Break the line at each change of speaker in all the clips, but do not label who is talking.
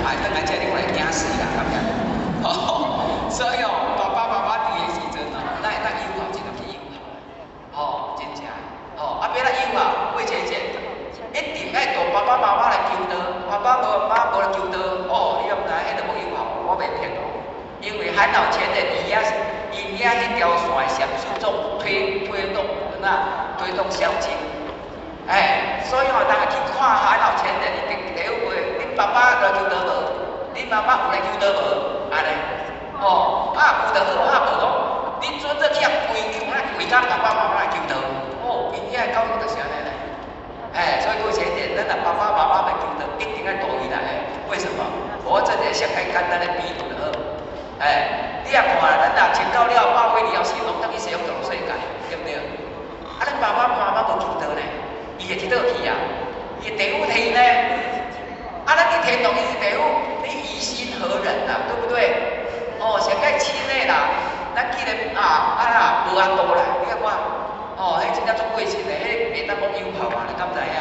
歹，轉來食你會驚死啦，敢毋？吼，所以哦，爸爸媽媽佇的時陣哦，咱會當友好，盡量去友好啦。吼，真正，吼，啊，欲按怎友好，過節節，一定愛帶爸爸媽媽來求道，爸爸無媽無來求道，哦，你也毋知，彼就無友好，我袂騙哦。因為海老前的伊遐，𪜶遐彼條線的禪師做推動，那推動孝親。哎，所以吼，當去看海老前的，一定體會，恁爸爸來求道無？恁媽媽有來求道無？按呢，吼，啊有就好，啊無講，你準做去遐跪求啊，跪甲爸爸媽媽來求道，哦，𪜶遐教育就是按呢咧。哎，所以各位前點，咱若爸爸媽媽來求道，一定愛帶伊來的。為什麼？我這個上較簡單的比喻就好。哎，你也看，咱若穿到了百歲了後，是攏轉去西方極樂世界，對毋對？啊，咱爸爸媽媽無求道呢，伊會佇佗去啊？伊會地府去呢？啊，咱佇天堂，伊佇地府，你於心何忍啊？對不對？哦，上較親的啦，咱既然啊啊啦無法度啦，你看，哦，彼真正足過身的，彼袂當講友好啊，你敢知影？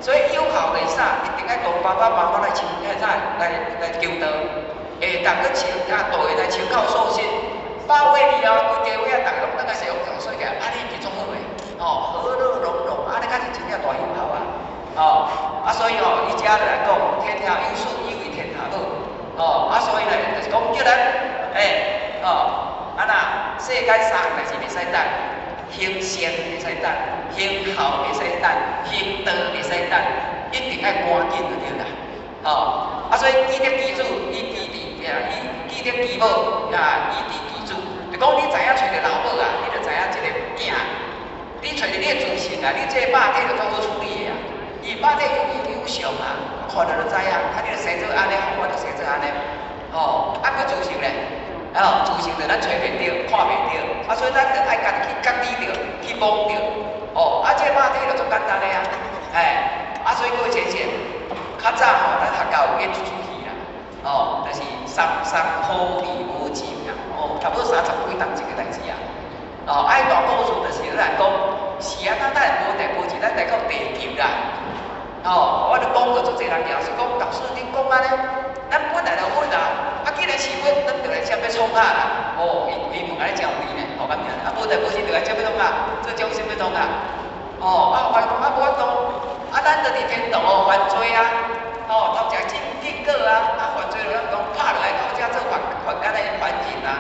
所以友好就是啥？一定愛帶爸爸媽媽來請，啥來求道。會當去請啊，帶來請教授信，百歲了後，規家伙仔逐个攏轉來西方極樂世界，按呢是足好的，哦，和樂融融，按呢才是真正大友好啊，哦，啊所以吼，以遮來講，天下有事以為天下好，哦，啊所以咧，就是講叫咱，欸，哦，啊若世間三項代誌袂使等，行善袂使等，行孝袂使等，行道袂使等，一定愛趕緊就對啦，哦，啊所以記得記住，伊記佇。伊記得其母啊，伊佇其子，就講你知影揣著老母啊，你就知影這個囝。你揣著你的自信啊，你這個肉體就足好處理的啊。伊肉體有有相啊，看著就知影。啊，你就生做按呢，我就生做按呢。哦，啊，閣自性咧，哦，自性就咱揣袂著，看袂著。啊，所以咱就愛家己去覺知著，去摸著。哦，啊，這個肉體就足簡單的啊。哎，啊，所以各位姐姐，較早吼，咱學校有演一齣戲啦，哦，就是三三苦二無情啊，哦，差不多三十幾冬前的代誌啊。哦，啊，彼段故事就是來講，是啊，咱咱無代無誌，咱來到地球啦。哦，我著講過足濟人也是講，老師恁講按呢，咱本來就佛啊，啊，既然是佛，咱就來遮欲創啥啦？哦，伊伊問按呢真有理呢，吼，咁樣，啊，無代無誌就來遮欲創啥？做眾生欲創啥？哦，啊，我講啊，無法度，啊，咱就佇天堂哦犯罪啊。哦，頭食真結果啊，啊犯罪就咱講拍落來到遮做凡凡間的凡人啊，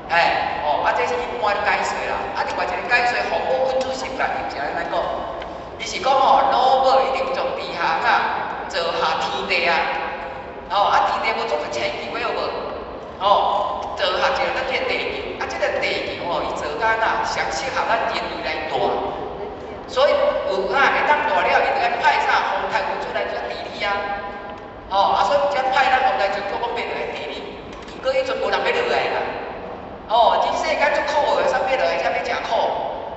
哎，哦，啊這是一般的解說啦，啊另外一個解說，父母君子心家伊毋是按呢講，伊是講吼，老母一定從地下啊造下天地啊，哦，啊天地無做出千奇有無？哦，造下一個咱這個地球，啊這個地球吼，伊造甲哪上適合咱人類來住，所以有啊會當大了，伊就愛派啥皇太子出來遮治理啊。哦，啊，所以才派咱皇太子閣講欲落來治理，毋過彼陣無人欲落來啦。哦，人世間足苦的，啥欲落來遮欲食苦？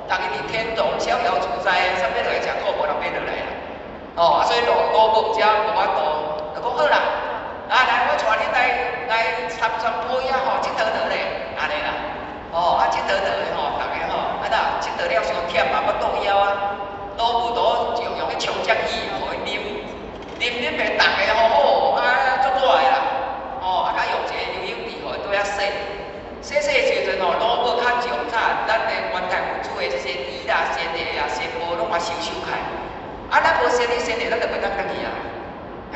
逐家佇天堂逍遙自在，啥欲落來食苦？無人欲落來啦。哦，啊，所以老老母遮無法度，就講好啦，啊來，我帶恁來來參參坡遐吼，𨑨迌佗咧，按呢啦。哦，啊𨑨迌佗的吼，逐家吼，啊若𨑨迌了傷忝啊，欲倒枵啊，老母都就用彼長針椅予伊啉。啉啉袂逐个吼好，啊足熱的啦，哦，啊佮用一個游泳池予伊綴仔洗，洗洗的時陣吼，老母較將啥，咱的元太君子的這些豬啦、仙的啊、仙母攏共收收起來，啊，咱無仙的仙的，咱就袂當轉去啊，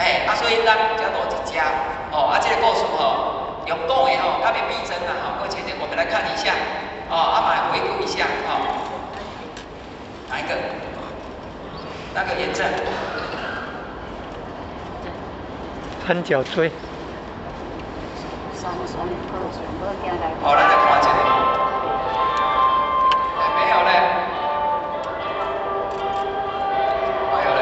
嘿，啊，所以咱才落一隻，哦，啊，這個故事吼，用講的吼，較袂逼真啦吼，各位淺淺，我們來看一下，哦，啊嘛來回顧一下，吼，哪一個？那個驗證？
三角錐。
好，咱來看一下。沒有嘞。還有嘞。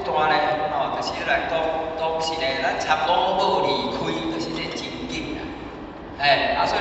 段咧，吼，就是來講，當時咧，咱參五寶離開，就是這真緊啦。嘿，啊，所以。